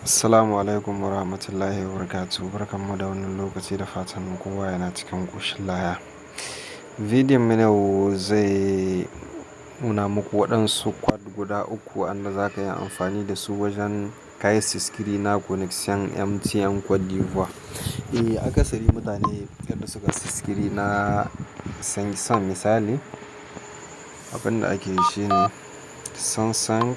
Assalamu alaikum wa rahmatullahi wa barakatuh. Barkanmu da wannan lokaci, da fatan kowa yana cikin ƙoshin lafiya. Bidiyon mu yau zai nuna muku waɗansu code guda uku wanda za ka yi amfani da su wajen kai souscrire na connexion MTN Cote d'Ivoire. Eh, akasari mutane yadda suka souscrire na son misali, abin da ake yi shine 105.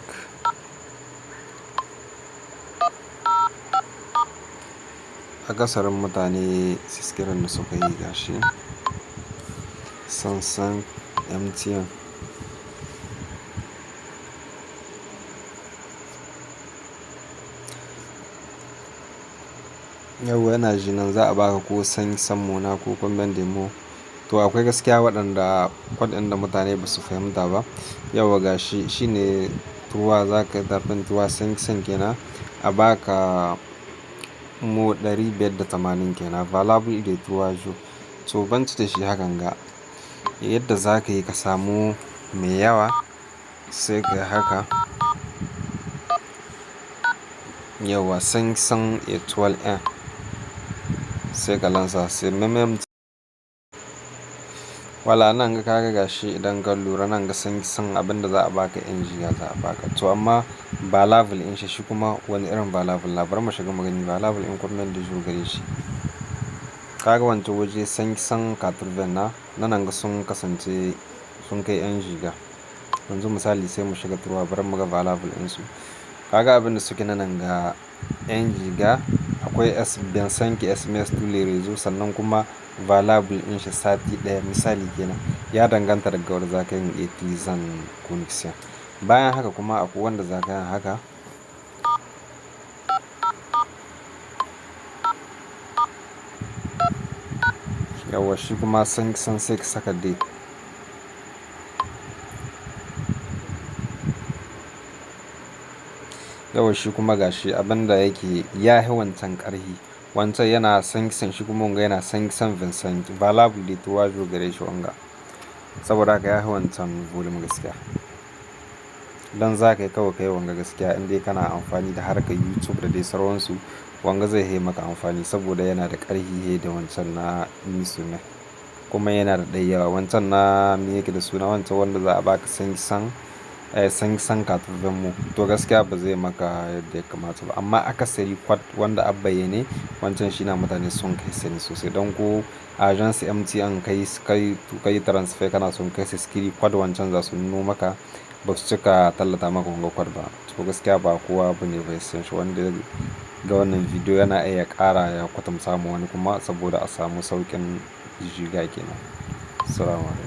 Akasarin mutane souscriren da suka yi gashi 105 MTN. Yauwa, yana ji nan za a baka ko 500 mona ko combien de mots. To, akwai gaskiya waɗanda code ɗin da mutane ba su fahimta ba. Yauwa, gashi shine trois, za ka yi tapping trois cinq cinq kenan, a baka mot 580 kenan, valable de 3 jours. To, banci da shi hakan ga yadda za ka yi ka samu mai yawa, sai ka yi haka. Yauwa, 500 étoile un, sai ka lansa sai même. Wala nan ga kaga gashi, idan ka lura nan ga 500, abin da za a baka 1 giga za a baka. To, amma valable in shi kuma wani irin valable na? Bari mu shiga mu gani valable in combien de jours gare shi. Kaga wancan waje 580 na nan ga sun kasance sun kai 1 giga. Yanzu misali sai mu shiga trois, bari mu ga valable ɗinsu. Kaga abin da suke nan ga 1 giga, akwai S 25 SMS tous les réseaux, sannan kuma valable in shi sati ɗaya misali kenan. Ya danganta daga wanda za ka yi utiliser connexion. Bayan haka kuma akwai wanda za ka yi haka. Yauwa, shi kuma 500, sai ka saka deux. Yauwa, shi kuma gashi abin da yake ya hi wancan ƙarhi. Wancan yana 500, shi kuma wanga yana 525, valable de 3 jours gare shi wanga. Saboda haka ya hi wancan volume gaskiya. Dan za ka yi kawai ka yi wanga gaskiya, in dai kana amfani da harkar YouTube da dai sauransu, wanga zai yi maka amfani saboda yana da ƙarhi fiye da wancan na Misune. Kuma yana da ɗan yawa. Wancan na me yake da suna, wancan wanda za a baka 500, 580 mots. To, gaskiya ba zai maka yadda ya kamata ba. Amma akasari code wanda a bayyane wancan shi na mutane sun kai sani sosai. Don ko agence MTN kai kai kai transfer kana son kai souscrire, code wancan za su nuno maka, ba su cika tallata maka wanga code ba. To, gaskiya ba kowa bane bai san shi. Wanda ga wannan bidiyo yana iya ƙara ya kwatanta ma wani kuma saboda a samu sauƙin giga kenan. Assalamu alaikum.